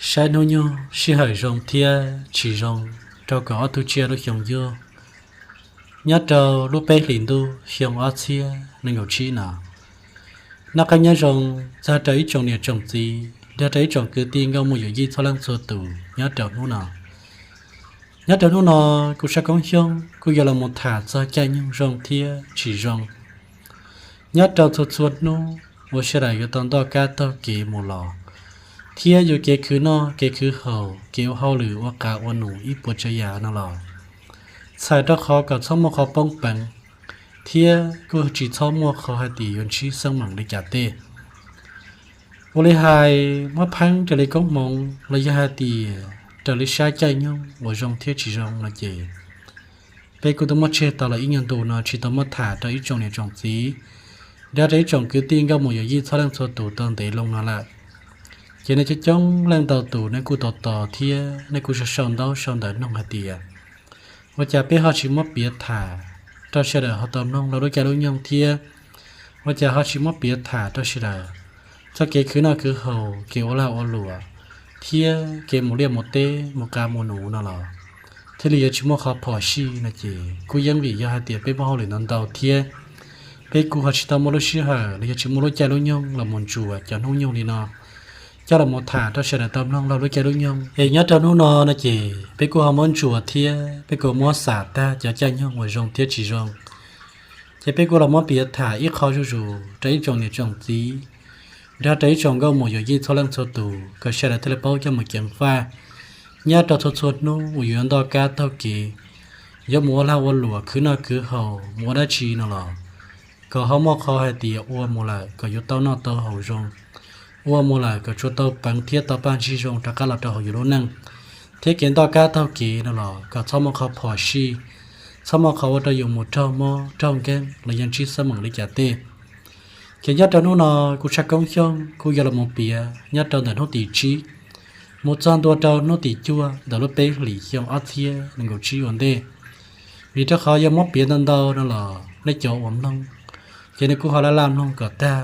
Saib hnub nyoog sij hawm zoo thiab tsis zoo rau kaum ob tug tsiaj lub xyoo yug nyob rau lub peb hlis ntuj xyoo ob txhiab nees nkaum tsib no. Noj qab nyob zoo txog rau ib tsoom niam tsoom txiv, nrog rau ib tsoom kwv tij nkauj muam yawm yij txhua leej txhua tus nyob rau hnub no. Nyob rau hnub no, kuv Sab Koob Xyooj kuj yuav los mus tham txog caij nyoog zoo thiab tsis zoo nyob rau txhua txhua hnub uas sawv daws yuav tau ntoj kab taug kev mus los, thiab yus kev khwv noj kev khwv haus, kev ua hauj lwm ua qav ua num ib puas tsav yam no los, txhawm rau qhov kom txhob muaj qhov poob peev, thiab kuj tsis txhob muaj qhov hais tias yuav ntsib xeeb meem li cas tej. Ua li hais muab pheeb raws li koob hmoov los yog hais tias raws li saib caij nyoog uas zoo thiab tsis zoo no ces, peb kuj tau muab tseg tau los ib nyuag ntu no tsis tau muab tham rau ib tsoom niam tsoom txiv, nrog rau ib tsoom kwv tij nkauj muam yawm yij txhua leej txhua tus tau ntev loo no lawm. Ces nej coob coob leej ntau tus nej kuj tos tos thiab nej kuj sau sau ntaub sau ntawv noog hais tias, ua cas peb ho tsis muab piav tham rau sawv daws ho tau mloog rau lub caij lub nyoog thiab? Ua cas ho tsis muab piav tham rau sawv daws txoj kev khwv noj khwv haus, kev ua lag ua luam, thiab kev mus liaj mus teb mus qav mus num no los thiaj li yuav tsis muaj qhov phom sij no ces kuj yeej vim yog hais tias peb muaj hauj lwm ntau ntau thiab peb kuj ho tsis tau muaj lub sij hawm los yog tsis muaj lub caij lub nyoog los mus ntsuas cov hnub nyoog li no coj los mus tham rau sawv daws tau mloog rau lub caij lub nyoog. Es nyob rau hnub no no ces peb kuj ho muab ntsuas thiab peb kuj muab xam tag cov caij nyoog uas zoo thiab tsis zoo. Ces peb kuj los muab piav tham ib qho zuj zus rau ib tsoom niam tsoom txiv, nrog rau ib tsoom nkauj muam yawm yij txhua leej txhua tus kom sawv daws thiaj li paub coj mus ceev faj nyob rau txhua txhua hnub uas yus yuav ntoj kab taug kev, yuav mus ua lag ua luam khwv noj khwv haus mus ua dab tsi no los, kom ho muaj qhov hais tias ua mus lawm kom yuav tau noj tau haus zoo, ua mus lawm kom tsuas tau peev thiab tau paj ntsig zoo rov qab los rau hauv yus lub neej, thiab kev ntoj kab taug kev no los kom txhob muaj qhov phom sij, txhob muaj qhov ua rau yus mus raug mob raug nkeeg los yog ntsib xeeb meem li cas tej. Ces nyob rau hnub no kuv Sab Koob Xyooj kuj yuav los mus piav nyob rau ntawm hnub tim tsib mus txog ntua rau hnub tim cuaj ntawm lub peb hlis xyoo ob txhiab nees nkaum tsib ua ntej. Vim rau qhov yog muab piav ntau ntau no los nej cov uas mloog ces nej kuj ho laj laj mloog kom tag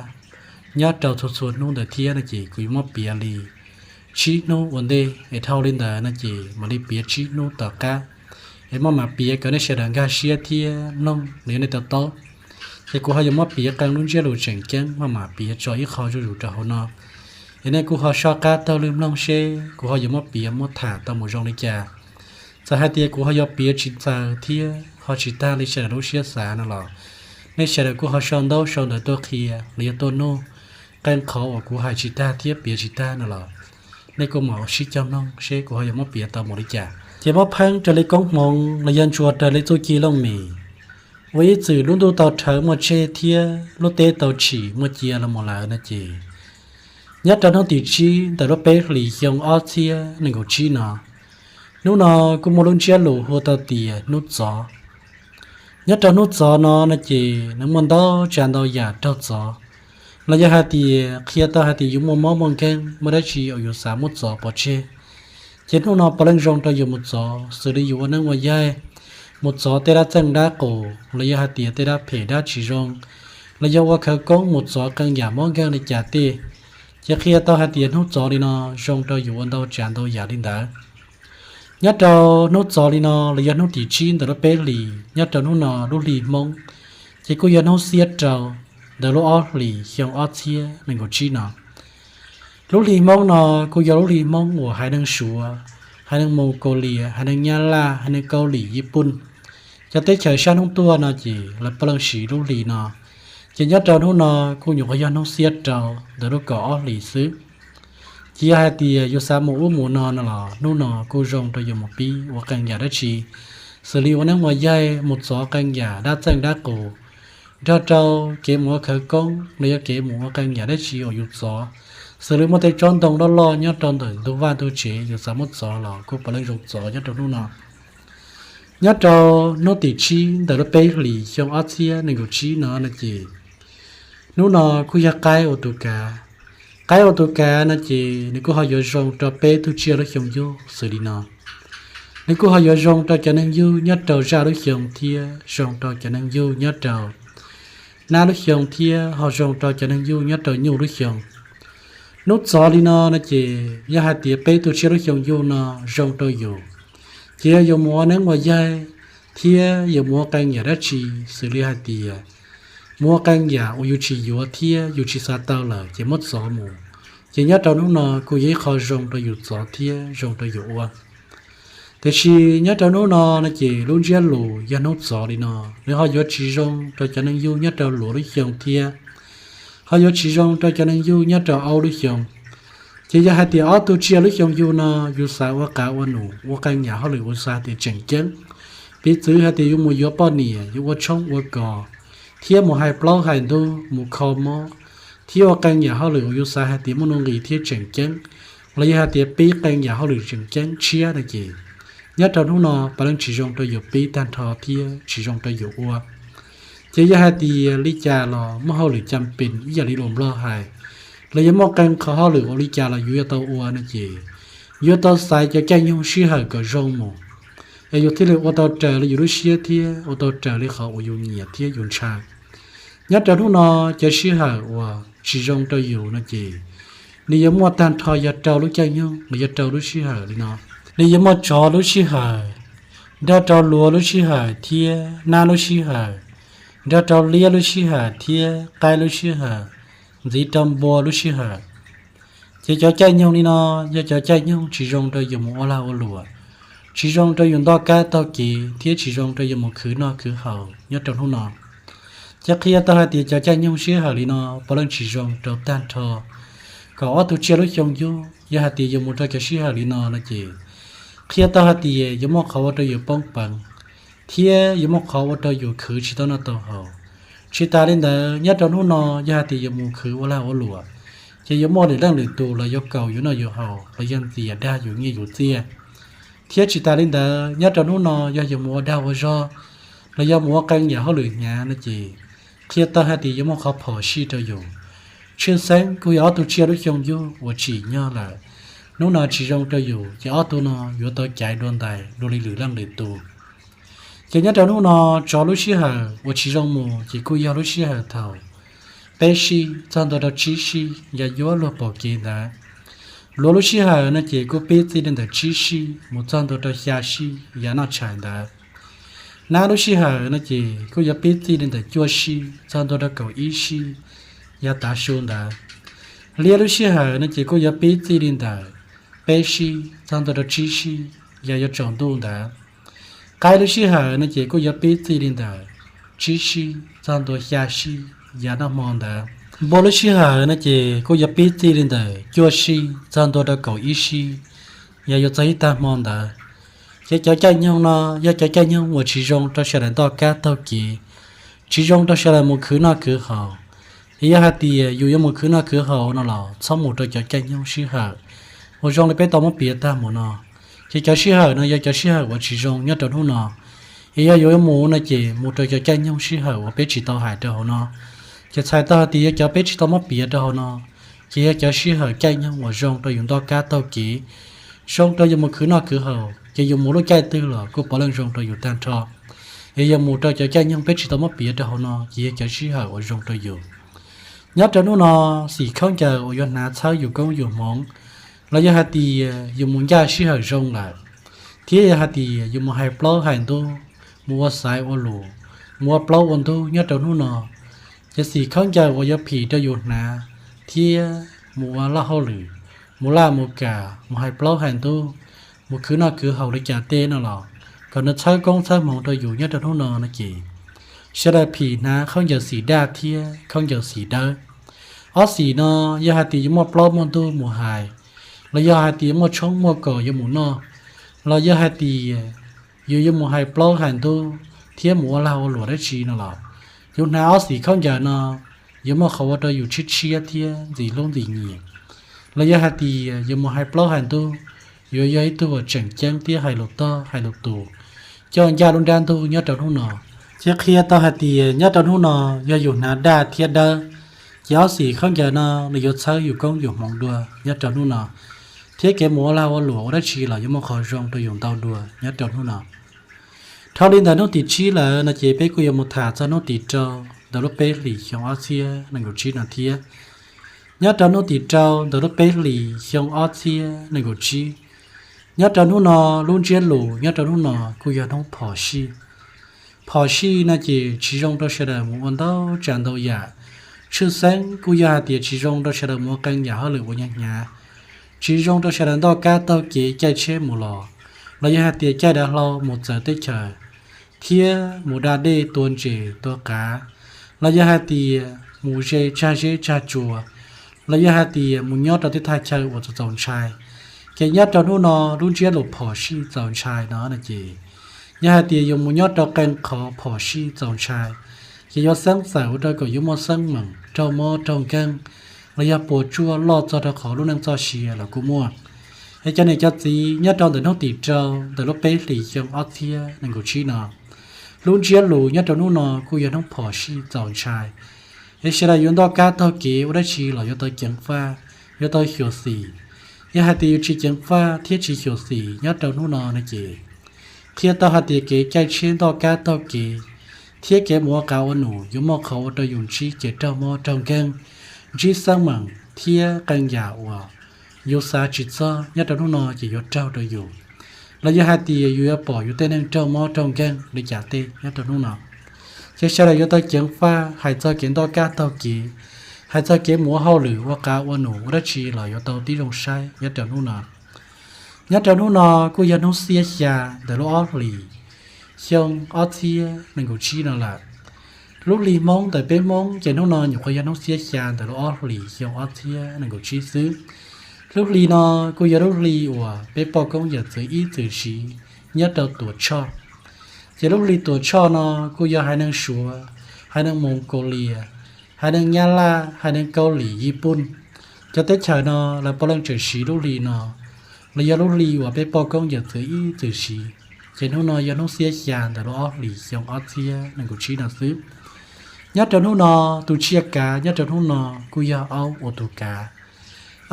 nyob rau txhua txhua hnub ntawd thiab no ces kuv yuav muab piav li tsib hnub ua ntej es dhau li ntawd no ces mam li piav tsib hnub tom qab, es maj mam piav kom nej sawv daws nkag siab thiab mloog los yog nej to taub. Ces kuv ho yuav muab piav qee lub ntsiab lus tseem ceeb maj mam piav tso ib qho zuj zus rau hauv no, es nej kuj ho soj qab taug lw mloog seb kuv ho yuav muab piav muab tham tau mus zoo li cas. Txawm hais tias kuv ho yuav piav tsis txaus thiab ho tsis tag li sawv daws lub siab xav no los, nej sawv daws kuj ho sau ntaub sau ntawv tuaj qhia los yog tuaj nug qee qhov uas kuv hais tsis tag thiab piav tsis tag no los, nej kuj mam sib cog mloog seb kuv ho yuav muab piav tau mus li cas. Ces muab pheeb raws li koob hmoov los yog ntsuas raws li txuj ci looj mem uas ib txwm lub ntuj tau rhawv muaj tseg thiab lub teb tau tshim muaj cia los mus lawm no ces, nyob rau hnub tim tsib ntawm lub peb hlis xyoo ob txhiab nees nkaum tsib no, hnub no kuj muaj lub ntsiab lus hu tau tias hnub txov. Nyob rau hnub txov no no ces nws muaj ntau tsav ntau yam raug txov, los yog hais tias qhia tau hais tias yus muaj mob muaj nkeeg muaj dab tsi uas yus xav muab txov pov tseg, ces hnub no puav leej zoo rau yus mus txov, xws li yus ua neeb ua yaig, mus txov tej dab txeej dab qus los yog hais tias tej dab phem dab tsis zoo, los yog ua khawv koob mus txov qee yam mob nkeeg li cas tej, ces qhia tau hais tias hnub txov li no zoo rau yus ua ntau tsav ntau yam li ntawd. Nyob rau hnub txov li no los yog hnub tim tsib ntawm lub peb hlis nyob rau hnub no lub hli Hmoob, ces kuj yog hnub xiab rau ntawm lub ob hlis xyoo ob txhiab nees nkaum tsib no. Lub hli Hmoob no kuj yog lub hli Hmoob uas haiv neeg Suav, haiv neeg Mus Kaus Lias, haiv neeg Nyab Laj, haiv neeg Kaus Lim, Yij Pooj, cov teb chaws sab hnub tuaj no ces lawv puav leej siv lub hli no. Ces nyob rau hnub no kuj nyuam qhuav yog hnub xiab rau ntawm lub kaum ob hlis xwb. Ces yog hais tias yus xav mus ub mus no no los hnub no kuj zoo rau yus mus pib ua qee yam dab tsi, xws li ua neeb ua yaig mus txov qee yam dab txeej dab qus, nrog rau kev mus ua khawv koob los yog kev mus ua qee yam dab tsi uas yus txov, xws li muaj tej tsob ntoo loj loj nyob rau ntawm ntug vaj ntug tsev yus xav muab txov los kuj puav leej zoo txov nyob rau hnub no. Nyob rau hnub tim tsib ntawm lub peb hlis xyoo ob txhiab nees nkaum tsib no no ces, hnub no kuj yog qaib ua tus kav. Qaib ua tus kav no ces nws kuj ho yuav zoo rau peb tug tsiaj lub xyoo yug xws li no. Nws kuj ho yuav zoo rau cov neeg yug nyob rau zaj lub xyoo thiab zoo rau cov neeg yug nyob rau nab lub xyoo thiab ho zoo rau cov neeg yug nyob rau nyuj lub xyoo. Hnub txov li no no ces yog hais tias peb tu tsiaj lub xyoo yug no zoo rau yus, ces yog yuav mus ua neeb ua yaig thiab yuav mus ua qee yam dab tsi, xws li hais tias mus ua qee yam uas yus tsis yuav thiab yus tsis xav tau lawm ces muab txov mus, ces nyob rau hnub no kuj yog ib qho zoo rau yus txov thiab zoo rau yus ua. Tiam sis nyob rau hnub no no ces lub ntsiab lus yog hnub txov li no, nws ho yuav tsis zoo rau cov neeg yug nyob rau luav lub xyoo thiab ho yuav tsis zoo rau cov neeg yug nyob rau aub lub xyoo. Ces yog hais tias ob tug tsiaj lub xyoo yug no yus xav ua qav ua num ua qee yam hauj lwm uas xav hais tias tseem ceeb, piv txwv hais tias yus mus yuav poj niam, yus ua tshoob ua kos, thiab mus hais plaub hais ntug, mus kho mob, thiab ua qee yam hauj lwm uas yus xav hais tias muaj nuj nqis thiab tseem ceeb, los yog hais tias pib qee yam hauj lwm tseem ceeb tshiab no ces nyob rau hnub no puav leej tsis zoo rau yus pib tag nrho thiab tsis zoo rau yus ua. Ces yog hais tias li cas los muaj hauj lwm cam pes ib yam li lus Nplog hais, los yog muaj qee qhov hauj lwm ua li cas los yus yuav tau ua no ces yuav tau xaiv cov caij nyoog sij hawm kom zoo mus, es yus thiaj li ua tau raws li yus lub siab thiab ua tau raws li qhov uas yus nyiam thiab yus ntshaw. Nyob rau hnub no cov sij hawm uas tsis zoo rau yus no ces nws yuav muaj tag nrho yog rau lub caij nyoog los yog rau lub sij hawm li no. Nws yuav muaj tsov lub sij hawm, nrog rau luav lub sij hawm thiab nab lub sij hawm, nrog rau liab lub sij hawm thiab qaib lub sij hawm, ntxiv rau npua lub sij hawm. Ces cov caij nyoog li no yog cov caij nyoog tsis zoo rau yus mus ua lag ua luam, tsis zoo rau yus ntoj kab taug kev thiab tsis zoo rau yus mus khwv noj khwv haus nyob rau hnub no. Ces qhia tau hais tias cov caij nyoog sij hawm li no puav leej tsis zoo rau tag nrho kom ob tug tsiaj lub xyoo yug. Yog hais tias yus mus rau cov sij hawm li no no ces qhia tau hais tias yuav muaj qhov ua rau yus poob peev thiab yuav muaj qhov ua rau yus khwv tsis tau noj tau haus. Tsis tas li ntawd nyob rau hnub no yog hais tias yus mus khwv ua lag ua luam, ces yuav muaj lwm leej lwm tus los yuav kaum yus noj yus haus los yog ntxias dag yus nyiaj yus txiaj. Thiab tsis tas li ntawd nyob rau hnub no yog yus mus ua dag ua zog los yog mus ua qee yam hauj lwm hnyav no ces qhia tau hais tias yuav muaj qhov phom sij rau yus. Tshwj xeeb kuj yog ob tug tsiaj lub xyoo yug uas tsim nyog lawm, hnub no tsis zoo rau yus ces ob tug no yuav tau caiv dua ntais dua li lwm leej lwm tus. Ces nyob rau hnub no tsov lub sij hawm uas tsis zoo mus ces kuj yog lub sij hawm thaum peb sij txog ntua rau tsib sij yog yuav luag pom kev ntawd. Luav lub sij hawm no ces kuj pib txij li ntawm tsib sij mus txog ntua rau xya sij yog noj tshais ntawd. Nab lub sij hawm no ces kuj yuav pib txij li ntawm cuaj sij txog ntua rau kaum ib sij yog tav su ntawd. Liab lub sij hawm no ces kuj yuav pib txij li ntawm peb sij txog ntua rau tsib sij yog yuav tsaus ntuj ntawd. Qaib lub sij hawm no ces kuj yuav pib txij li ntawm tsib sij txog ntua xya sij yog noj hmo ntawd. Npua lub sij hawm no ces kuj yuav pib txij li ntawm cuaj sij txog ntua rau kaum ib sij yog yuav txog ib tag hmo ntawd. Ces cov caij nyoog no yog cov caij nyoog uas tsis zoo rau sawv daws ntoj kab taug kev, tsis zoo rau sawv daws mus khwv noj khwv haus. Es yog hais tias yus yuav mus khwv noj khwv haus no los txhob mus rau cov caij nyoog sij hawm uas zoo li peb tau muab piav tag mus no. Ces cov sij hawm no yog cov sij hawm uas tsis zoo nyob rau hnub no. Es yog yuav mus no ces mus rau cov caij nyoog sij hawm uas peb tsis tau hais rau hauv no. Ces txhais tau hais tias yog cov peb tsis tau muab piav rau hauv no, ces yog cov sij hawm caij nyoog uas zoo rau yus ntoj kab taug kev, zoo rau yus mus khwv noj khwv haus, ces yus mus lub caij twg los kuj puav leej zoo rau yus tag nrho. Es yog mus rau cov caij nyoog peb tsis tau muab piav rau hauv no ces yog cov sij hawm uas zoo rau yus. Nyob rau hnub no, xim khaub ncaws uas yuav hnav txhawb yus koob yus hmoov, los yog hais tias yus mus ncaj sij hawm zoo lawm, thiab yog hais tias yus mus hais plaub hais ntug, mus ua xaiv ua lus, mus ua plaub ua ntug nyob rau hnub no, ces xim khaub ncaws uas yuav phim rau yus hnav thiab mus ua laj hauj lwm, mus laj mus kam, mus hais plaub hais ntug, mus khwv noj khwv haus li cas tej no los kom nws txhawb koob txhawb hmoov rau yus nyob rau hnub no no ces sawv daws phim hnav khaub ncaws xim daj thiab khaub ncaws xim dawb. Ob xim no, yog hais tias yuav muaj plaub muaj ntug mus hais, los yog hais tias muaj tshoob muaj kos yuav mus noj, los yog hais tias yus yuav mus hais plaub hais ntug thiab mus ua lag ua luam dab tsi no los, yus hnav ob xim khaub ncaws no yuav muaj qhov ua rau yus tshiab tshiab thiab ntxim hlub ntxim nyiam. Los yog hais tias yus mus hais plaub hais ntug, yuav yog ib tug uas tseem ceeb thiab hais lus tog hais lus tus, coj ncaj lub nrab ntug nyob rau hnub no. Ces qhia tau hais tias nyob rau hnub no, yog yus hnav daj thiab dawb, ces ob xim khaub ncaws no nws yuav txhawb yus koob yus hmoov dua nyob rau hnub no, thiab kev mus ua lag ua luam ua dab tsi los yuav muaj qhov zoo rau yus ntau dua nyob rau hnub no. Dhau li ntawm hnub tim tsib lawm no ces peb kuj yuav mus tham txog hnub tim rau ntawm lub peb hlis xyoo ob txhiab nees nkaum tsib no thiab. Nyob rau hnub tim rau ntawm lub peb hlis xyoo ob txhiab nees nkaum tsib, nyob rau hnub no, lub ntsiab lus nyob rau hnub no kuj yog hnub phom sij. Phom sij no ces tsis zoo rau sawv daws mus ua ntau tsav ntau yam. Tshwj xeeb kuj yog hais tias tsis zoo rau sawv daws mus ua qee yam hauj lwm uas hnyav hnyav, tsis zoo rau sawv daws ntoj kab taug kev caij tsheb mus los, los yog hais tias caij dav hlau mus txawv teb chaws, thiab mus da dej tua ntses tua qav, los yog hais tias mus ze tsag zeb tsag tsua, los yog hais tias mus nyob rau tej thaj chaw uas txaus txaus ntshai. Ces nyob rau hnub no, lub ntsiab lus phom sij txaus ntshai no no ces, yog hais tias yus mus nyob rau qee qhov phom sij txaus ntshai, ces yuav xeeb txawm ua rau kom yuav muaj xeeb meem raug mob raug nkeeg, los yog puas tsuaj loj txog rau qhov lub neej txoj sia los kuj muaj. Es cov niam cov txiv, nyob rau ntawm hnub tim rau ntawm lub peb hlis xyoo ob txhiab nees nkaum tsib no, lub ntsiab lus nyob rau hnub no kuj yog hnub phom sij txaus ntshai. Es sawv daws yuav ntoj kab taug kev ua dab tsi los yuav tau ceev faj, yuav tau xyuam xim. Yog hais tias yus tsis ceev faj thiab tsis xyuam xim nyob rau hnub no no ces, qhia tau hais tias kev caij tsheb ntoj kab taug kev thiab kev mus ua qav ua num yuav muaj qhov ua rau yus ntsib kev raug mob raug nkeeg, ntsib xeeb meem thiab qee yam uas yus xav tsis txog nyob rau hnub no ces yuav raug rau yus. Los yog hais tias yus yuav pom yus tej neeg raug mob raug nkeeg li cas tej nyob rau hnub no, ces sawv daws yuav tau ceev faj hais txog kev ntoj kab taug kev, hais txog kev mus ua hauj lwm ua qav ua num ua dab tsi los yuav tau tib zoo saib nyob rau hnub no. Nyob rau hnub no kuj yog hnub xiab xya ntawm lub ob hlis xyoo ob txhiab nees nkaum tsib no lawm. Lub hli Hmoob ntawm peb Hmoob ces hnub no nyuam qhuav yog hnub xiab xya ntawm lub ob hlis xyoo ob txhiab nees nkaum tsib xwb. Lub hli no kuj yog lub hli uas peb poj koob yawm txwv ib txwm siv nyob rau Tuam Tshoj. Ces lub hli Tuam Tshoj no kuj yog haiv neeg Suav, haiv neeg Moos Kaus Lias, haiv neeg Nyab Laj, haiv neeg Kaub Lim, Yiv Pooj, cov teb chaws no lawv puav leej tseem siv lub hli no, los yog lub hli uas peb poj koob yawm txwv ib txwm siv. Ces hnub no yog hnub xiab xya ntawm lub ob hlis xyoo ob txhiab nees nkaum tsib no xwb. Nyob rau hnub no, tus tsiaj kav nyob rau hnub no kuj yog aub uas tus kav.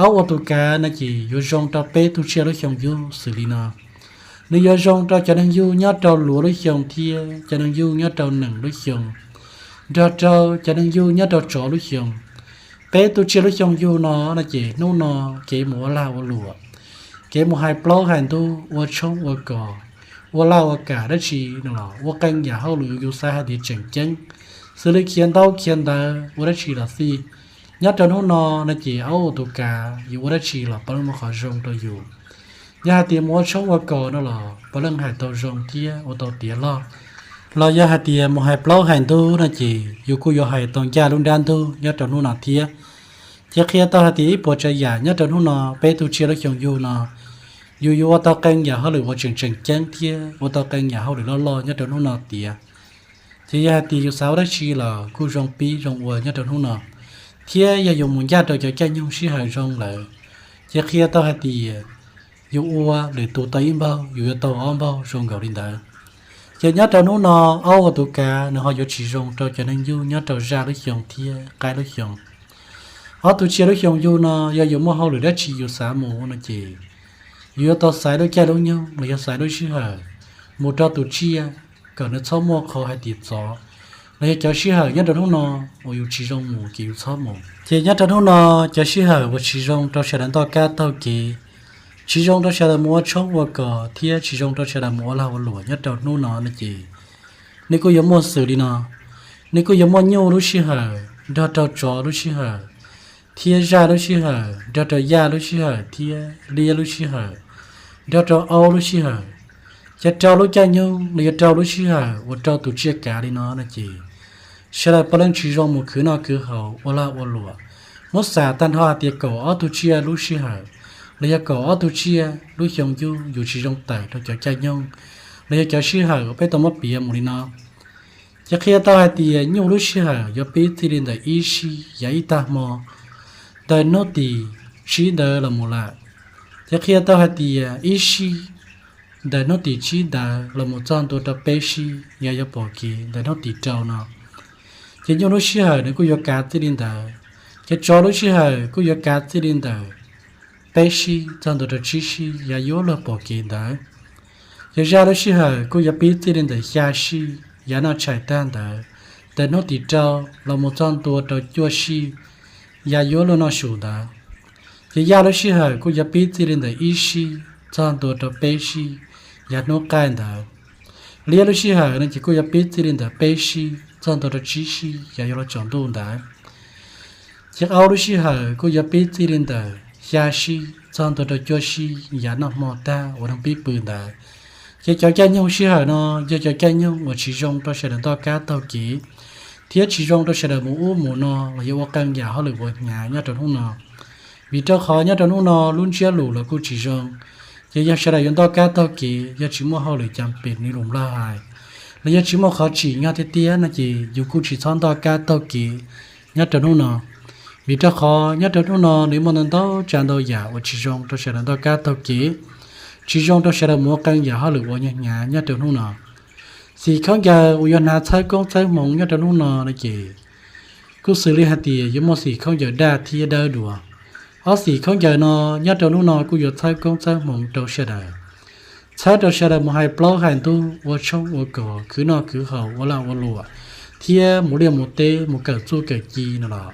Aub uas tus kav no ces yuav zoo rau peb tug tsiaj lub xyoo yug xws li no. Nws yuav zoo rau cov neeg yug nyob rau luav lub xyoo thiab cov neeg yug nyob rau nees lub xyoo, nrog rau cov neeg yug nyob rau tsov lub xyoo. Peb tug tsiaj lub xyoo yug no no ces hnub no kev mus ua lag ua luam, kev mus hais plaub hais ntug, ua tshoob ua kos, ua laj ua kam dab tsi no los ua qee yam hauj lwm yus xav hais tias tseem ceeb, xws li khiav ntaub khiav ntawv ua dab tsi los xij. Nyob rau hnub no no ces aub uas tus kav yus ua dab tsi los puav leej muaj qhov zoo rau yus. Yog hais tias mus ua tshoob ua kos no los puav leej hais tau zoo thiab ua tau tiav log. Los yog hais tias mus hais plaub hais ntug no ces yus kuj yuav hais tau ncaj lub nrab ntug nyob rau hnub no thiab. Ces qhia tau hais tias ib puas tsav yam nyob rau hnub no peb tug tsiaj lub xyoo yug no, yus yuav ua tau qee yam hauj lwm uas tseem tseem ceeb thiab ua tau qee yam hauj lwm loj loj nyob rau hnub no tiav. Ces yog hais tias yus xav ua dab tsi los kuj zoo pib zoo ua nyob rau hnub no, thiab yog yus mus ncaj rau cov caij nyoog sij hawm zoo lawm, ces qhia tau hais tias yus ua lwm tus tau ib npaug yus yuav tau ob npaug zoo nkaus li ntawd. Ces nyob rau hnub no, aub uas tus kav nws ho yuav tsis zoo rau cov neeg yug nyob rau zaj lub xyoo thiab qaib lub xyoo. Ob tug tsiaj lub xyoo yug no yog yus muaj hauj lwm dab tsi yus xav mus no ces yus yuav tau xaiv lub caij lub nyoog los yog xaiv lub sij hawm mus rau tus tsiaj kom nws txhob muaj qhov hais tias txov, los yog cov sij hawm nyob rau hnub no uas yus tsis zoo mus ces yus txhob mus. Ces nyob rau hnub no, cov sij hawm uas tsis zoo rau sawv daws ntoj kab taug kev, tsis zoo rau sawv daws mus ua tshoob ua kos thiab tsis zoo rau sawv daws mus ua lag ua luam nyob rau hnub no no ces nws kuj yuav muaj xws li no. Nws kuj yuav muaj nyuj lub sij hawm nrog rau tsov lub sij hawm, thiab zaj lub sij hawm nrog rau yaj lub sij hawm thiab liab lub sij hawm nrog rau aub lub sij hawm. Ces rau lub caij nyoog los yog rau lub sij hawm uas rau tus tsiaj kav li no no ces sawv daws puav leej tsis zoo mus khwv noj khwv haus ua lag ua luam. Muab xam tag nrho hais tias kaum ob tug tsiaj lub sij hawm los yog kaum ob tug tsiaj lub xyoo yug yus tsis zoo tawm rau cov caij nyoog los yog cov sij hawm uas peb tau muab piav mus li no. Ces qhia tau hais tias nyuj lub sij hawm yuav pib txij li ntawm ib sij yav ib tag hmo, ntawm hnub tim tsib ntawd los mus lawm. Ces qhia tau hais tias ib sij ntawm hnub tim tsib ntawd los mus txog ntua rau peb sij yav yuav pom kev ntawm hnub tim rau no. Ces nyuj lub sij hawm nws kuj yuav kav txij li ntawd. Ces tsov lub sij hawm kuj yuav kav txij li ntawm peb sij txog ntua rau tsib sij yav yuav luag pom kev ntawd. Ces zaj lub sij hawm kuj yuav pib txij li ntawm xya sij yav noj tshais tag ntawd, ntawm hnub tim rau los mus txog ntua rau cuaj sij yav yuav luag noj su ntawd. Ces yaj lub sij hawm kuj yuav pib txij li ntawm ib sij txog ntua rau peb sij yav hnub qaij ntawd. Liab lub sij hawm no ces kuj yuav pib txij li ntawm peb sij txog ntua rau tsib sij yav yuav luag tsaus ntuj ntawd. Ces aub lub sij hawm kuj yuav pib txij li ntawm xya sij txog ntua rau cuaj sij yav noj hmo tag uas neeg pib pw ntawd. Ces cov caij nyoog sij hawm no yog cov caij nyoog uas tsis zoo rau sawv daws ntoj kab taug kev, thiab tsis zoo rau sawv daws mus ub mus no los yog ua qee yam hauj lwm ua hnyav nyob rau hnub no. Vim rau qhov nyob rau hnub no lub ntsiab lus los kuj tsis zoo, ces yog sawv daws yuav ntoj kab taug kev yog tsis muaj hauj lwm cas pem nws lus nplog hais, los yog tsis muaj qhov tsim nyog tiag tiag no ces yus kuj tsis txhob ntoj kab taug kev nyob rau hnub no. Vim rau qhov nyob rau hnub no nws muaj ntau ntau tsav ntau yam uas tsis zoo rau sawv daws ntoj kab taug kev, tsis zoo rau sawv daws mus ua qee yam hauj lwm uas hnyav hnyav nyob rau hnub no. Xim khaub ncaws uas yuav hnav txhawb koob txhawb hmoov nyob rau hnub no no ces kuj xws li hais tias yuav muaj xim khaub ncaws daj thiab dawb dua. Ob xim khaub ncaws no nyob rau hnub no kuj yuav txhawb koob txhawb hmoov rau sawv daws, txhawb rau sawv daws mus hais plaub hais ntug, ua tshoob ua kos, khwv noj khwv haus, ua lag ua luam, thiab mus liaj mus teb mus kawm txuj kawm ci no los.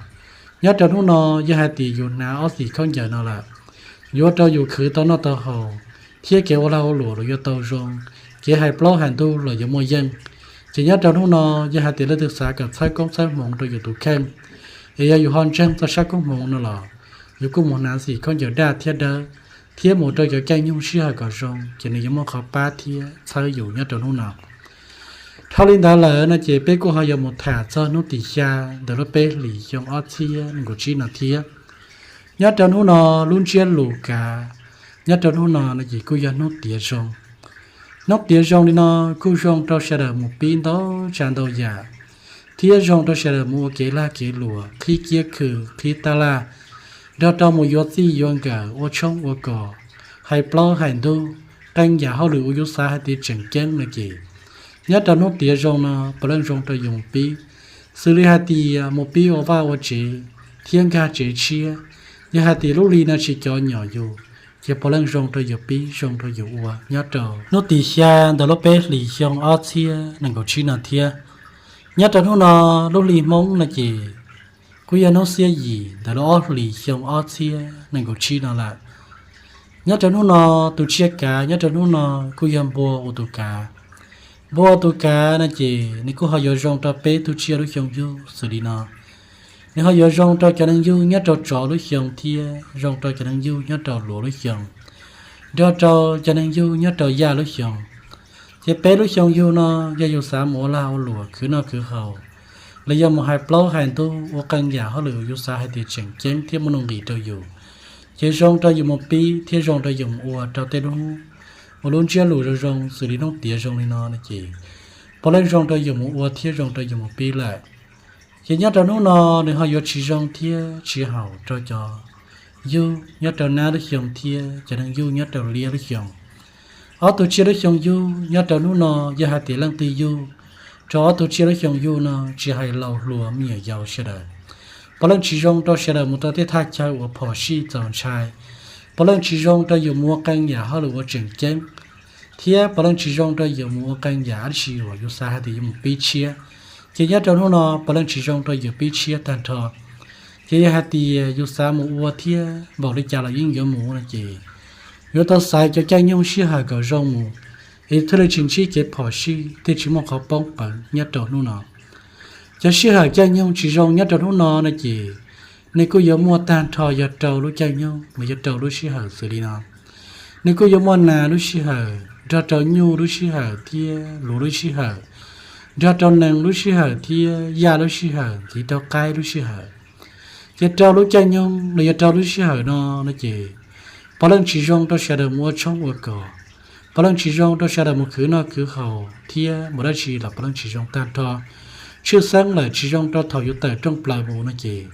Nyob rau hnub no yog hais tias yus hnav ob xim khaub ncaws no lawm, yuav ua rau yus khwv tau noj tau haus, thiab kev ua lag ua luam los yuav tau zoo, kev hais plaub hais ntug los yuav muaj yeej. Ces nyob rau hnub no yog hais tias leej twg xav kom txhawb koob txhawb hmoov rau yus tus kheej, es yog yus ho ntseeg txog sab koob hmoov no los, yus kuj mus hnav xim khaub ncaws daj thiab dawb, thiab mus rau cov caij nyoog sij hawm kom zoo ces nws yuav muaj qhov pab thiab txhawb yus nyob rau hnub no. Dhau li ntawd lawm no ces peb kuj ho yuav mus tham txog hnub tim xya ntawm lub peb hlis xyoo ob txhiab nees nkaum tsib no thiab. Nyob rau hnub no lub ntsiab lus kav nyob rau hnub no no ces kuj yog hnub tiav zoo. Hnub tiav zoo li no kuj zoo rau sawv daws mus pib ntau tsav ntau yam, thiab zoo rau sawv daws mus ua kev lag kev luam, qhib kiab khw, qhib taj laj, nrog rau mus yuav txij yuav nkawm, ua tshoob ua kos, hais plaub hais ntug, qee yam hauj lwm uas yus xav hais tias tseem ceeb no ces nyob rau hnub tiav zoo no puav leej zoo rau yus mus pib. Xws li hais tias mus pib ua vaj ua tsev thiab nkag tsev tshiab, yog hais tias lub hli no tsis cov nyom yus, ces puav leej zoo rau yus pib, zoo rau yus ua nyob rau hnub tim xya ntawm lub peb hlis xyoo ob txhiab nees nkaum tsib no thiab. Nyob rau hnub no lub hli Hmoob no ces kuj yog hnub xiab yim ntawm lub ob hlis xyoo ob txhiab nees nkaum tsib no lawm. Nyob rau hnub no tus tsiaj kav nyob rau hnub no kuj yog npua ua tus kav. Npua ua tus kav no ces nws kuj ho yuav zoo rau peb tug tsiaj lub xyoo yug xws li no. Nws ho yuav zoo rau cov neeg yug nyob rau tsov lub xyoo thiab zoo rau cov neeg yug nyob rau luav lub xyoo, nrog rau cov neeg yug nyob rau yaj lub xyoo. Ces peb lub xyoo yug no yog yus xav mus ua lag ua luam, khwv noj khwv haus, los yog mus hais plaub hais ntug, ua qee yam hauj lwm yus xav hais tias tseem ceeb thiab muaj nuj nqis rau yus, ces zoo rau yus mus pib thiab zoo rau yus mus ua rau tej hnub uas lub ntsiab lus zoo zoo xws li hnub tiav zoo li no no ces puav leej zoo rau yus mus ua thiab zoo rau yus mus pib lawm. Ces nyob rau hnub no nws ho yuav tsis zoo thiab tsis haum rau cov yug nyob rau nab lub xyoo thiab cov neeg yug nyob rau liab lub xyoo. Ob tug tsiaj lub xyoo yug nyob rau hnub no yog hais tias leej twg yug rau ob tug tsiaj lub xyoo yug no, tsis hais laus hluas me nyuam yaus sawv daws, puav leej tsis zoo rau sawv daws mus rau tej thaj chaw uas phom sij txaus ntshai, puav leej tsis zoo rau yus mus ua qee yam hauj lwm uas tseem ceeb, thiab puav leej tsis zoo rau yus mus ua qee yam dab tsi uas yus xav hais tias yuav mus pib tshiab. Ces nyob rau hnub no puav leej tsis zoo rau yus pib tshiab tag nrho. Ces yog hais tias yus xav mus ua thiab npaum li cas los yeej yuav mus no ces yuav tau xaiv cov caij nyoog sij hawm kom zoo mus, es thiaj li tsis ntsib kev phom sij thiaj tsis muaj qhov poob peev nyob rau hnub no. Cov sij hawm caij nyoog tsis zoo nyob rau hnub no no ces nws kuj yuav muaj tag nrho yog rau lub caij nyoog los yog rau lub sij hawm xws li no. Nws kuj yuav muaj nas lub sij hawm, nrog rau nyuj lub sij hawm thiab luav lub sij hawm, nrog rau nees lub sij hawm thiab yaj lub sij hawm ntxiv rau qaib lub sij hawm. Ces rau lub caij nyoog los yog rau lub sij hawm no no ces puav leej tsis zoo rau sawv daws mus ua tshoob ua kos, puav leej tsis zoo rau sawv daws mus khwv noj khwv haus thiab mus dab tsi los puav leej tsis zoo tag nrho. Tshwj xeeb lawm tsis zoo rau thaum yus tawm rooj plaws mus no ces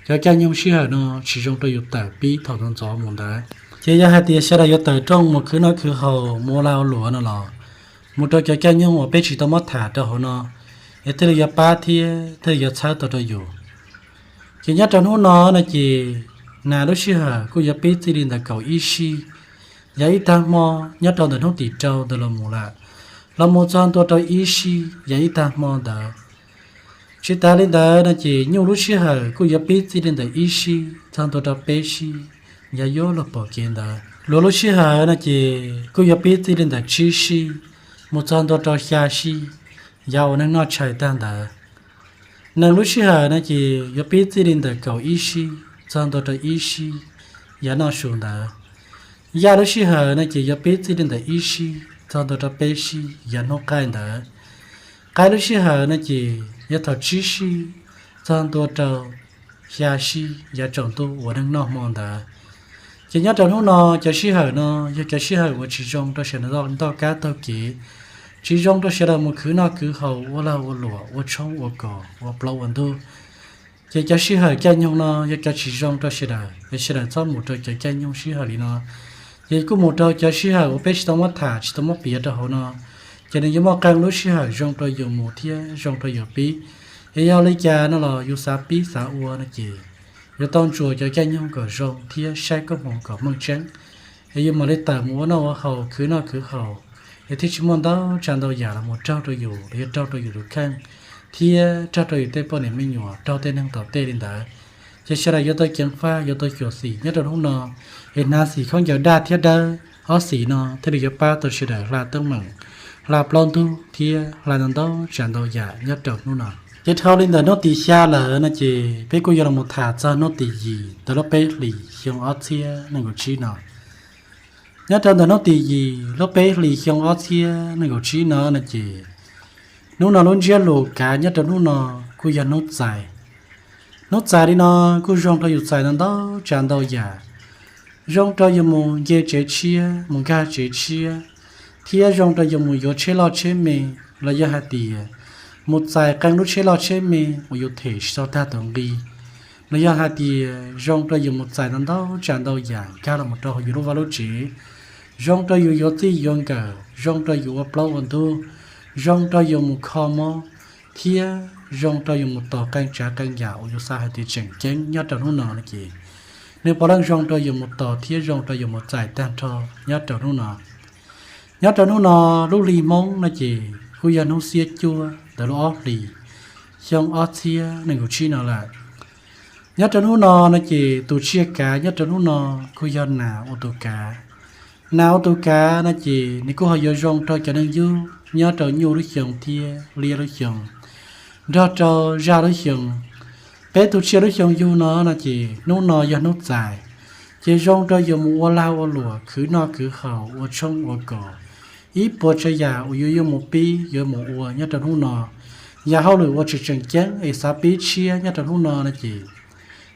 cov caij nyoog sij hawm no tsis zoo rau yus tawm pib thaum ntxov ntxov mus ntawd. Ces yog hais tias sawv daws yuav tawm rooj mus khwv noj khwv haus mus ua lag ua luam no los mus rau cov caij nyoog uas peb tsis tau muab tham rau hauv no, es thiaj li yuav pab thiab thiaj li yuav txhawb tau rau yus. Ces nyob rau hnub no no ces nas lub sij hawm kuj yuav pib txij li ntawm kaum ib sij yav ib tag hmo, nyob rau ntawm hnub tim rau ntawd los mus lawm, los mus txog ntua rau ib sij yav ib tag hmo ntawd. Tsis tas li ntawd no ces nyuj lub sij hawm kuj yuav pib txij li ntawm ib sij txog ntua rau peb sij, yav yuav luag pom kev ntawd. Luag lub sij hawm no ces kuj yuav pib txij li ntawm tsib sij mus txog ntua rau xya sij, yav uas neeg noj tshais tag ntawd. Nees lub sij hawm no ces yuav pib txij li ntawm kaum ib sij txog ntua rau ib sij, yav noj su ntawd. Yaj lub sij hawm no ces yuav pib txij li ntawm ib sij txog ntua rau peb sij, yav hnub qaij ntawd. Qaib lub sij hawm no ces yog thaum tsib sij txog ntua rau xya sij, yav tsaus ntuj uas neeg noj hmo ntawd. Ces nyob rau hnub no, cov sij hawm no yog cov sij hawm uas tsis zoo rau sawv daws ntaug kab taug kev, tsis zoo rau sawv daws mus khwv noj khwv haus, ua lag ua luam, ua tshoob ua kos, ua plaub ua ntug. Ces cov sij hawm caij nyoog no yog cov tsis zoo rau sawv daws, es sawv daws txhob mus rau cov caij nyoog sij hawm li no. Ces kuj mus rau cov sij hawm uas peb tsis tau muab tham, tsis tau muab piav rau hauv no, ces nws yuav muaj qee lub sij hawm zoo rau yus mus thiab zoo rau yus pib. Es yog li cas no los yus xav pib xav ua no ces yuav tau ntsuas cov caij nyoog kom zoo thiab saib koob hmoov kom meej tseeb, es yus mam li tawm mus ua noj ua haus, khwv noj khwv haus, es thiaj tsis muaj ntau tsav ntau yam los mus raug rau yus los yog raug rau yus tus kheej thiab raug rau yus tej poj niam me nyuam, raug tej neeg tom tej li ntawd. Ces sawv daws yuav tau ceev faj, yuav tau xyuam xim nyob rau hnub no, es hnav xim khaub ncaws daj thiab dawb, ob xim no thiaj li yuav pab tau sawv daws hla teeb meem, hla plaub ntug thiab hla ntau ntau tsav ntau yam nyob rau hnub no. Ces dhau li ntawm hnub tim xya lawm no ces peb kuj yuav los mus tham txog hnub tim yim ntawm lub peb hlis xyoo ob txhiab nees nkaum tsib no. Nyob rau ntawm hnub tim yim lub peb hlis xyoo ob txhiab nees nkaum tsib no no ces hnub no lub ntsiab lus kav nyob rau hnub no kuj yog hnub txais. Hnub txais li no kuj zoo rau yus txais ntau ntau tsav ntau yam, zoo rau yus mus nce tsev tshiab, mus nkag tsev tshiab, thiab zoo rau yus mus yuav tsheb loj tsheb me, los yog hais tias mus txais qee lub tsheb loj tsheb me uas yus them tsis tau tag tus nqi, los yog hais tias zoo rau yus mus txais ntau ntau tsav ntau yam nkag los mus rau hauv yus lub vaj lub tsev, zoo rau yus yuav txij yuav nkawm, zoo rau yus ua plaub ua ntug, zoo rau yus mus kho mob, thiab zoo rau yus mus tos qee tsav qee yam uas yus xav hais tias tseem ceeb nyob rau hnub no no ces nws puav leej zoo rau yus mus tos thiab zoo rau yus mus txais tag nrho nyob rau hnub no. Nyob rau hnub no, lub hli Hmoob no ces kuj yog hnub xiab cuaj ntawm lub ob hlis xyoo ob txhiab nees nkaum tsib no lawm. Nyob rau hnub no no ces tus tsiaj kav nyob rau hnub no kuj yog nas ua tus kav. Nas ua tus kav no ces nws kuj ho yuav zoo rau cov neeg yug nyob rau nyuj lub xyoo thiab liab lub xyoo, nrog rau zaj lub xyoo. Peb tus tsiaj lub xyoo yug no no ces hnub no yog hnub txais, ces zoo rau yus mus ua lag ua luam, khwv noj khwv haus, ua tshoob ua kos, ib puas tsav yam uas yus yuav mus pib yuav mus ua nyob rau hnub no. Yam hauj lwm uas tseem tseem ceeb es xav pib tshiab nyob rau hnub no no ces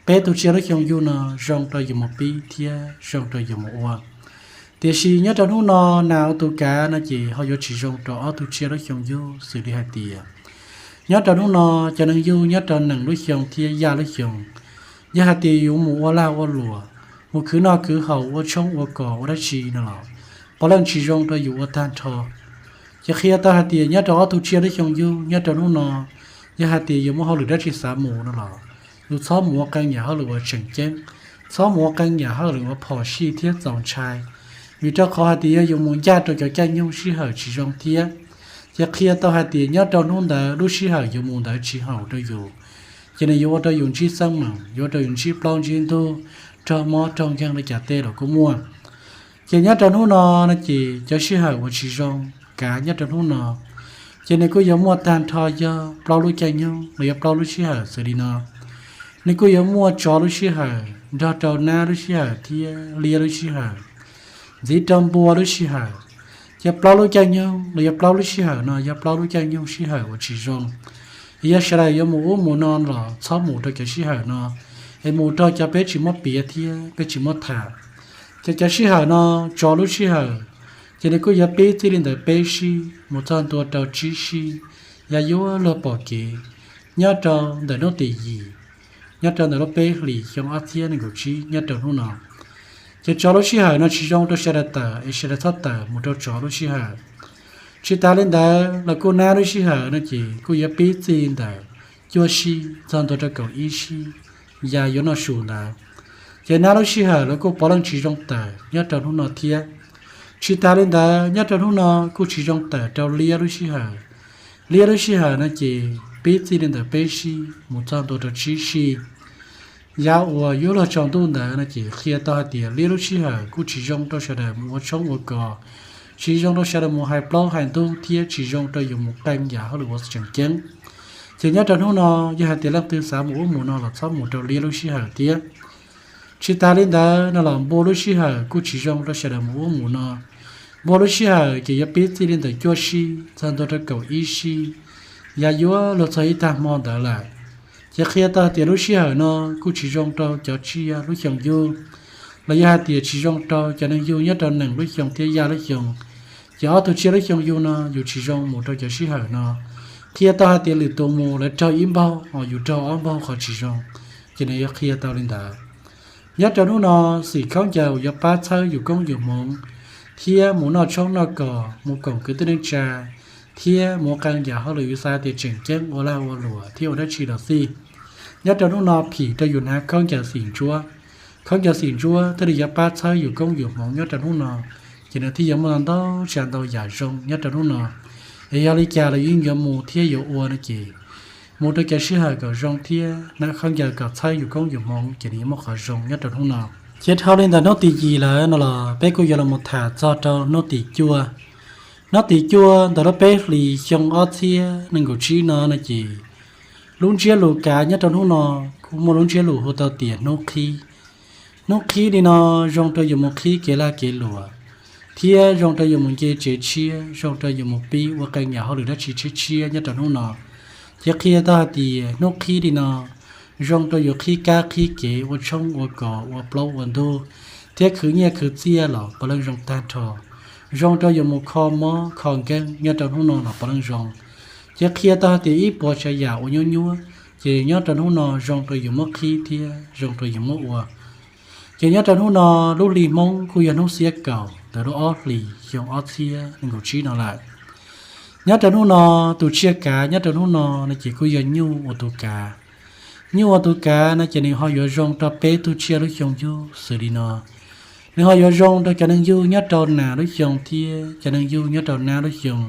peb tus tsiaj lub xyoo yug no zoo rau yus mus pib thiab zoo rau yus mus ua. Tiam sis nyob rau hnub no, nas ua tus kav no ces ho yuav tsis zoo rau ob tug tsiaj lub xyoo yug xws li hais tias nyob rau hnub no, cov neeg yug nyob rau nees lub xyoo thiab yaj lub xyoo, yog hais tias yus mus ua lag ua luam, mus khwv noj khwv haus, ua tshoob ua kos ua dab tsi no los puav leej tsis zoo rau yus ua tag nrho. Ces qhia tau hais tias nyob rau ob tug tsiaj lub xyoo yug nyob rau hnub no, yog hais tias yus muaj hauj lwm dab tsi xav mus no los yus txhob mus ua qee yam hauj lwm uas tseem ceeb, txhob mus ua qee yam hauj lwm uas phom sij thiab txaus ntshai, vim rau qhov hais tias yog yus mus ncaj rau cov caij nyoog sij hawm tsis zoo thiab. Ces qhia tau hais tias nyob rau hnub ntawd lub sij hawm yus mus ntawd tsis haum rau yus, ces nws yuav ua rau yus ntsib xeeb meem, yuav ua rau yus ntsib plaub ntsib ntug, raug mob raug nkeeg li cas tej los kuj muaj. Ces nyob rau hnub no no ces cov sij hawm uas tsis zoo kav nyob rau hnub no, ces nws kuj yuav muaj tag nrho yog plaub lub caij nyoog los yog plaub lub sij hawm xws li no. Nws kuj yuav muaj tsov lub sij hawm, nrog rau nab lub sij hawm thiab liab lub sij hawm, ntxiv rau npua lub sij hawm. Ces plaub lub caij nyoog los yog plaub lub sij hawm no yog plaub lub caij nyoog sij hawm uas tsis zoo. Es yog sawv daws yuav mus ub mus no los txhob mus rau cov sij hawm no, es mus rau cov peb tsis muab piav thiab peb tsis muab tham. Ces cov sij hawm no, tsov lub sij hawm, ces nws kuj yuav pib txij li ntawd peb sij mus txog ntua rau tsib sij, yog yuav luag pom kev, nyob rau ntawm hnub tim yim, nyob rau ntawm lub peb hlis xyoo ob txhiab nees nkaum tsib nyob rau hnub no. Ces tsov lub sij hawm no tsis zoo rau sawv daws tawm, es sawv daws txhob tawm mus rau tsov lub sij hawm. Tsis tas li ntawd los kuj nab lub sij hawm no ces kuj yuav pib txij li ntawm cuaj sij txog ntua rau kaum ib sij, yog yuav noj su ntawd. Ces nab lub sij hawm los kuj puav leej tsis zoo tawm nyob rau hnub no thiab. Tsis tas li ntawd nyob rau hnub no kuj tsis zoo tawm rau liab lub sij hawm. Liab lub sij hawm no ces pib txij li ntawm peb sij mus txog ntua rau tsib sij. Yav uas yuav luag tsaus ntuj ntawd no ces qhia tau hais tias liab lub sij hawm kuj tsis zoo rau sawv daws mus ua tshoob ua kos, tsis zoo rau sawv daws mus hais plaub hais ntug thiab tsis zoo rau yus mus qee yam hauj lwm uas tseem ceeb. Ces nyob rau hnub no, yog hais tias leej twg xav mus ub mus no los txhob mus rau liab lub sij hawm thiab. Tsis tas li ntawd no los npua lub sij hawm kuj tsis zoo rau sawv daws mus ub mus no. Npua lub sij hawm ces yuav pib txij li ntawm cuaj sij txog ntua rau kaum ib sij, yav yuav luag txog ib tag hmo ntawd lawm. Ces qhia tau hais tias lub sij hawm no kuj tsis zoo rau cov tsiaj lub xyoo yug, los yog hais tias tsis zoo rau cov neeg yug nyob rau nees lub xyoo thiab yaj lub xyoo. Ces ob tug tsiaj lub xyoo yug no yus tsis zoo mus rau cov sij hawm no. Qhia tau hais tias lwm tus mus lawv raug ib npaug, yus raug ob npaug qhov tsis zoo, ces nws yuav qhia tau li ntawd. Nyob rau hnub no, xim khaub ncaws yuav pab txhawb yus koob yus hmoov, thiab mus noj tshoob noj kos, mus koom kwv tij neej tsa, thiab mus qee yam hauj lwm yus xav tias tseem ceeb ua lag ua luam thiab ua dab tsi los xij. Nyob rau hnub no phim rau yus hnav khaub ncaws xim ntsuab. Khaub ncaws xim ntsuab thiaj li yuav pab txhawb yus koob yus hmoov nyob rau hnub no, ces nws thiaj yuav muaj ntau tsav ntau yam zoo nyob rau hnub no. Es yog li cas los yus yeej yuav mus thiab yuav ua no ces mus rau cov sij hawm kom zoo thiab hnav khaub ncaws kom txhawb yus koob yus hmoov ces nws yuav muaj qhov zoo nyob rau hnub no. Ces dhau li ntawm hnub tim yim lawm no los peb kuj yuav los mus tham txog rau hnub tim cuaj. Hnub tim cuaj ntawm lub peb hlis xyoo ob txhiab nees nkaum tsib no no ces lub ntsiab lus kav nyob rau hnub no kuj muaj lub ntsiab lus hu tau tias hnub qhib. Hnub qhib li no zoo rau yus mus qhib kev lag kev luam, thiab zoo rau yus mus nce tsev tshiab, zoo rau yus mus pib ua qee yam hauj lwm dab tsi tshiab tshiab nyob rau hnub no. Ces qhia tau hais tias hnub qhib li no zoo rau yus qhib kab qhib kev ua tshoob ua kos ua plaub ua ntug, thiab khwv nyiaj khwv txiaj los puav leej zoo tag nrho. Zoo rau yus mus kho mob kho nkeeg nyob rau hnub no los puav leej zoo. Ces qhia tau hais tias ib puas tsav yam uas nyuaj nyuaj, ces nyob rau hnub no zoo rau yus muab qhib thiab zoo rau yus muab ua. Ces nyob rau hnub no lub hli Hmoob kuj yog hnub xiab kaum ntawm lub ob hlis xyoo ob txhiab nees nkaum tsib no lawm. Nyob rau hnub no, tus tsiaj kav nyob rau hnub no no ces kuj yog nyuj ua tus kav. Nyuj ua tus kav no ces nws ho yuav zoo rau peb tug tsiaj lub xyoo yug xws li no. Nws ho yuav zoo rau cov neeg yug nyob rau nas lub xyoo thiab cov neeg yug nyob rau nab lub xyoo,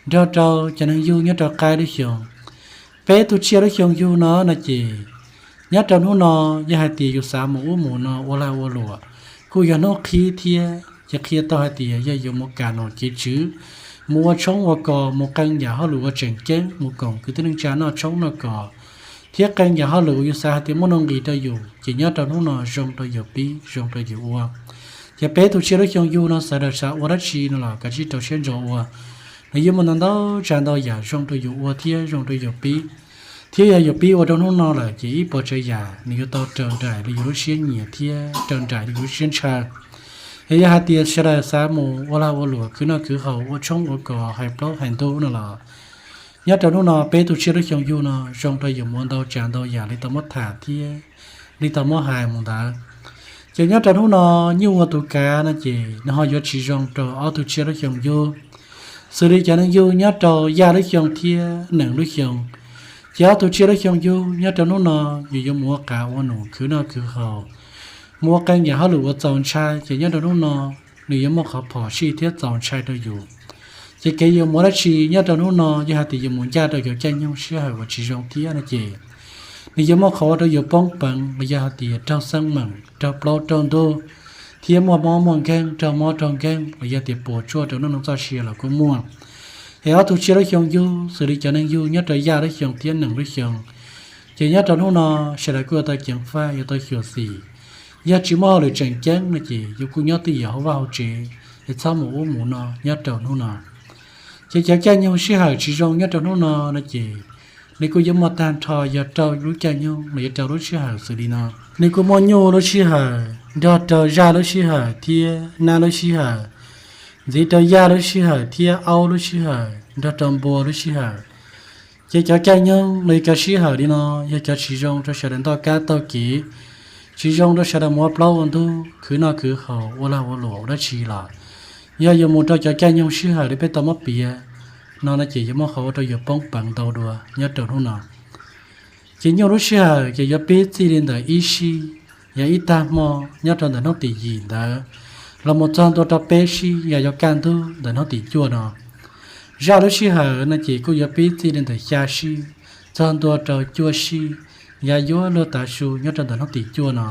nrog rau cov neeg yug nyob rau qaib lub xyoo. Peb tug tsiaj lub xyoo yug no no ces nyob rau hnub no, yog hais tias yus xav mus ub mus no ua lag ua luam, kuj yog hnub qhib thiab ces qhia tau hais tias yog yus mus kam nom kev tswv, mus ua tshoob ua kos, mus qee yam hauj lwm uas tseem ceeb, mus koom kwv tij neej tsa noj tshoob noj kos, thiab qee yam hauj lwm uas yus xav hais tias muaj nuj nqis rau yus ces nyob rau hnub no zoo rau yus pib zoo rau yus ua. Ces peb tug tsiaj lub xyoo yug no sawv daws xav ua dab tsi no los kav tsij rau siab ntso ua. Nws yeej muaj ntau ntau tsav ntau yam zoo rau yus ua thiab zoo rau yus pib. Thiab yog yus pib ua rau hnub no lawm ces ib puas tsav yam nws yuav tau raws nraim li yus lub siab nyiam thiab raws nraim li yus lub siab ntshaw. Es yog hais tias sawv daws xav mus ua lag ua luam khwv noj khwv haus ua tshoob ua kos hais plaub hais ntug no los nyob rau hnub no peb tug tsiaj lub xyoo yug no zoo rau yus mus ua ntau tsav ntau yam li tau muab tham thiab li tau muab hais mus ntawd. Ces nyob rau hnub no nyuj ua tus kav no ces nws ho yuav tsis zoo rau ob tug tsiaj lub xyoo yug, xws li cov neeg yug nyob rau yaj lub xyoo thiab nees lub xyoo. Ces ob tug tsiaj lub xyoo yug nyob rau hnub no yus yuav mus ua qav ua num khwv noj khwv haus, mus ua qee yam hauj lwm uas txaus ntshai ces nyob rau hnub no nws yuav muaj qhov phom sij thiab txaus ntshai rau yus. Ces kev yus mus ua dab tsi nyob rau hnub no yog hais tias yus mus ncaj rau cov caij nyoog sij hawm uas tsis zoo thiab no ces nws yuav muaj qhov ua rau yus poob peev los yog hais tias raug xeeb meem raug plaub raug ntug, thiab muaj mob muaj nkeeg raug mob raug nkeeg los yog tias puas tsuaj rau noj noo txoj sia los kuj muaj. Es ob tug tsiaj lub xyoo yug xws li cov neeg yug nyob rau yaj lub xyoo thiab nees lub xyoo, ces nyob rau hnub no sawv daws kuj yuav tau ceev faj yuav tau xyuam xim. Yog tsis muaj hauj lwm tseem ceeb no ces yus kuj nyob twj ywm hauv vaj hauv tsev es txhob mus ub mus no nyob rau hnub no. Ces cov caij nyoog sij hawm tsis zoo nyob rau hnub no no ces nws kuj yuav muaj tag nrho yog rau lub caij nyoog los yog rau lub sij hawm xws li no. Nws kuj muaj nyuj lub sij hawm nrog rau zaj lub sij hawm thiab nab lub sij hawm, ntxiv rau yaj lub sij hawm thiab aub lub sij hawm nrog rau npua lub sij hawm. Ces cov caij nyoog los yog cov sij hawm li no yog cov tsis zoo rau sawv daws ntoj kab taug kev, tsis zoo rau sawv daws mus ua plaub ua ntug khwv noj khwv haus ua lag ua luam ua dab tsi los. Yog yuav mus rau cov caij nyoog sij hawm li peb tau muab piav no no ces yuav muaj qhov ua rau yus poob peev ntau dua nyob rau hnub no. Ces nyuj lub sij hawm ces yuav pib txij li ntawm ib sij, yog ib tag hmo nyob rau ntawm hnub tim yim ntawd los mus txog ntua rau peb sij yog yuav kaj ntug ntawm hnub tim cuaj no. Zaj lub sij hawm no ces kuj yuav pib txij li ntawm xya sij txog ntua rau cuaj sij, yav yuav luag tav su nyob rau ntawm hnub tim cuaj no.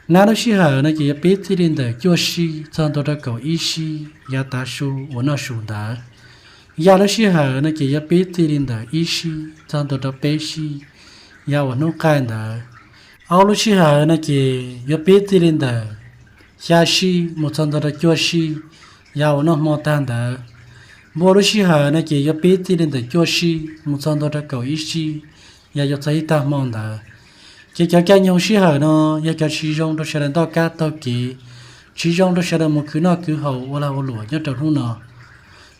Nab lub sij hawm no ces yuav pib txij li ntawm cuaj sij txog ntua rau kaum ib sij, yav tav su uas noj su ntawd. Yaj lub sij hawm no ces yuav pib txij li ntawm ib sij txog ntua rau peb sij, yav uas hnub qaij ntawd. Aub lub sij hawm no ces yuav pib txij li ntawm xya sij mus txog ntua rau cuaj sij, yav uas noj hmo tag ntawd. Npua lub sij hawm no ces yuav pib txij li ntawm cuaj sij mus txog ntua rau kaum ib sij, yav yuav txog ib tag hmo ntawd. Ces cov caij nyoog sij hawm no yog cov tsis zoo rau sawv daws ntoj kab taug kev, tsis zoo rau sawv daws mus khwv noj khwv haus ua lag ua luam nyob rau hnub no.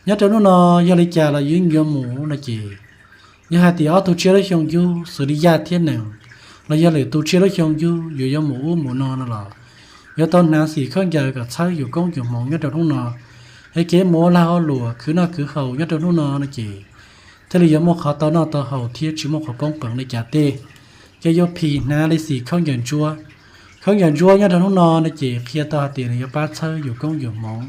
Nyob rau hnub no yog li cas los yus yuav mus no ces, yog hais tias ob tug tsiaj lub xyoo yug xws li yaj thiab nees, los yog lwm tus tsiaj lub xyoo yug yus yuav mus ub mus no no los, yuav tau hnav xim khaub ncaws kom txhawb yus koob yus hmoov nyob rau hnub no. Es kev mus ua lag ua luam khwv noj khwv haus nyob rau hnub no no ces thiaj li yuav muaj qhov tau noj tau haus thiab tsis muaj qhov poob peev li cas tej. Ces yuav phim hnav li xim khaub ncaws ntsuab. Khaub ncaws ntsuab nyob rau hnub no no ces qhia tau hais tias nws yuav pab txhawb yus koob yus hmoov,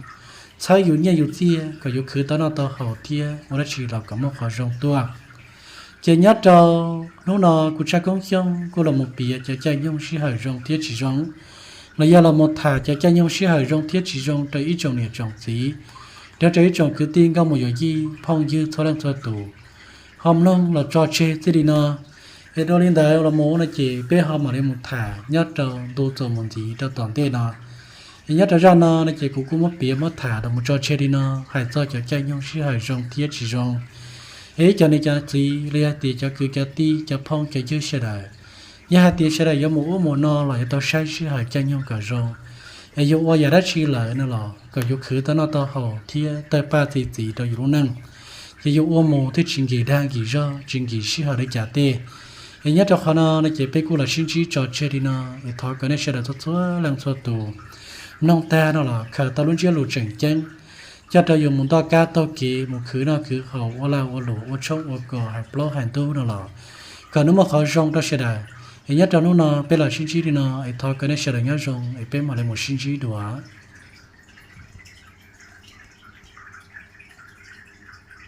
txhawb yus nyiaj yus txiaj kom yus khwv tau noj tau haus thiab ua dab tsi los kom muaj qhov zoo tuaj. Ces nyob rau hnub no kuv Tshaj Koob Xyooj kuj los mus piav cov caij nyoog sij hawm zoo thiab tsis zoo, los yog los mus tham cov caij nyoog sij hawm zoo thiab tsis zoo rau ib tsoom niam tsoom txiv, rau rau ib tsoom kwv tij nkauj muam yawm yij phooj ywg txhua leej txhua tus ho mloog los tso tseg txij li no. Es dua li ntawd los mus no ces peb ho mam li mus tham nyob rau ntu txuas mus ntxiv rau tom ntej no. Es nyob rau zaj no no ces kuv kuj muab piav muab tham los mus tso tseg li no hais txog cov caij nyoog sij hawm zoo thiab tsis zoo. Es ib cov niam cov txiv los yog tias cov kwv cov tij cov phooj cov ywg sawv daws, yog hais tias sawv daws yuav mus ub mus no los yuav tau saib sij hawm caij nyoog kom zoo. Es yus ua yam dab tsi lawm no los kom yus khwv tau noj tau haus thiab tawg paj txi txiv rau yus lub neej. Ces yus ua mus thiaj tsis nkim dag nkim zog tsis nkim sij hawm li cas tej. Es nyob rau qhov no no ces peb kuj los sib ntsib tso tseg li no, es thov kom nej sawv daws txhua txhua leej txhua tus mloog tag no los khaws tau lub ntsiab lus tseem ceeb coj rau yus mus ntoj kab taug kev mus khwv noj khwv haus ua lag ua luam ua tshoob ua kos hais plaub hais ntub no los kom nws muaj qhov zoo rau sawv daws. Es nyob rau hnub no peb los sib ntsib li no, es thov kom nej sawv daws nyob zoo es peb mam li mus sib ntsib dua.